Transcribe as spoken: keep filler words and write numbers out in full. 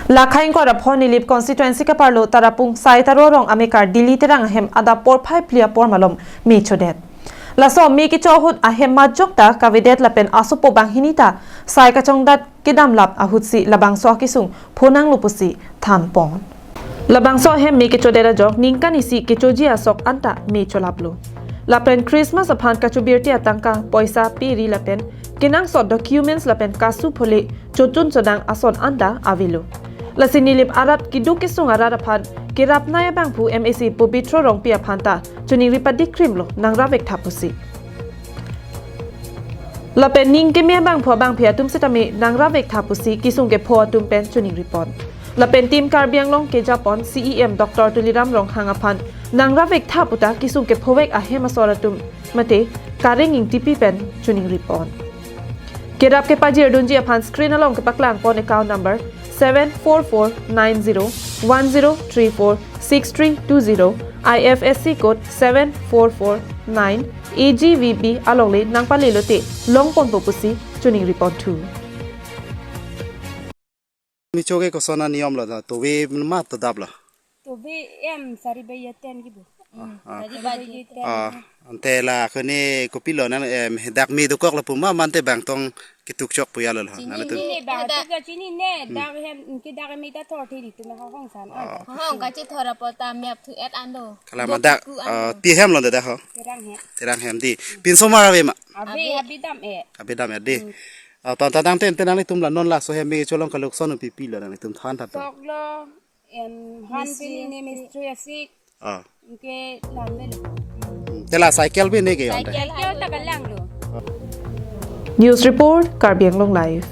Lakhai ingkoi ra pho Nilip constituency kaparlo Tarapung Sai Taro Rong amekar Dili Terang ahem adap porphai phli apor malom me chodet. Laso me kecho ahut ahem majok ta kavedet lapen asopo banghini ta sai kachongdat kedam lap ahutsi labangso akesung phonanglo pusi thanpon. Labangso ahem me kechodet ajok ningkan isi kechoji asok anta me cholaplo. Lapen Christmas aphan kachobirti atangka poisa peri lapen kenangsot documents lapen kasu phole chochun chodang ason anta avelo. Lasi Nilip arat keduk kesung arat aphan kerapnei abangphu M A C Pobitro Rongpi aphan ta choningri padik krimlo nangrap vektha pusi. Lapen ning keme abangphu abangphi atum setame nangrap vektha pusi kesung kepho atum pen choningripon. Lapen Team Karbi Anglong kejapon C E M Doctor Tuliram Ronghang aphan nangrap vektha puta kesung kephovek ahem asor atum mate Kareng Ingtipi pen choningripon. Kerap kepajirdunji aphan screen along kepaklangpon account number seven four four nine zero one zero three four six three two zero, I F S C code seven four four nine, A G V B alongle nangpalelote longponpo pusi choningripon thu. Micho ke koson aniyom lo da, tove ma to dap lo. Tove em sari bai ya ten kibo. Ah, ah. Sari bai ya ten. Ah, ante la kone kopilo nang, em, dak me dokok lo puma mante bangtong ketuk chok pu ya lo lo. Chini nang tu. Ne bang dak tuk ya chini ne, dak hem ke dak me ta thor thiri tu me ha hong san. Ah. Hong kachi thor apo ta map thu et ando. Kala ma dak, ah, pi hem lo da ho. Terang hem. Terang hem di. Pinso ma ave ma. Ave, ave. Ave dam e. Ave dam e di. Hmm. Ah, tan tan tangte ante nanglitum la non laso hem me cholong kaluk son pipi lo nanglitum than than to. Sok lo, em, han pili ne mistri asik. Ah. Ke lam belo. Te la cycle bi ne ke yon te. Cycle ta kalang lo. News report, Karbi Anglong Live.